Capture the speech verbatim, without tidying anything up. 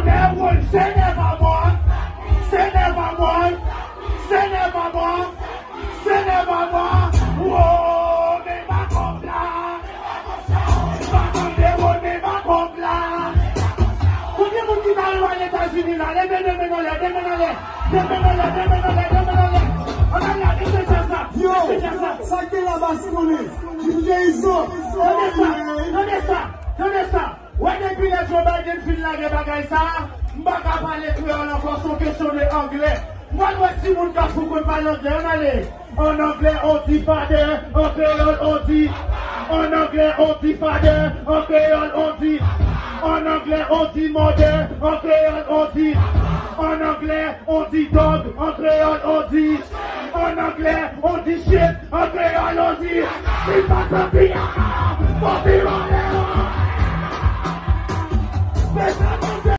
Nèwòl, se nèva mò. Se nèva mò. Se nèva mò. Se nèva mò. Wo, men bakòp la. Bakòp de wo, men bakòp la. Konbyen moun ki ta renmen al Etazini la? Leve de men anlè, de men anlè. De men anlè, de men anlè, de men anlè. Ann al la, mesye djaz la. Yo, mesye djaz la. Sa k gen la bas konnen. Djay Izo. Tande sa, tande sa, tande sa. Wè depi lè Joe Biden fin lage bagay sa, m pa ka pale kreyòl ankò, se yon kesyon de anglè. M pral wè si moun Kafou konn pale anglè, ann ale. En anglais on dit father, en créole on dit. En anglais on dit father, en créole on dit. En anglais on dit mother, en créole on dit. En anglais on dit dog, en créole on dit. En anglais on dit shit, en créole on dit. Si pa santi a, fò pi vole.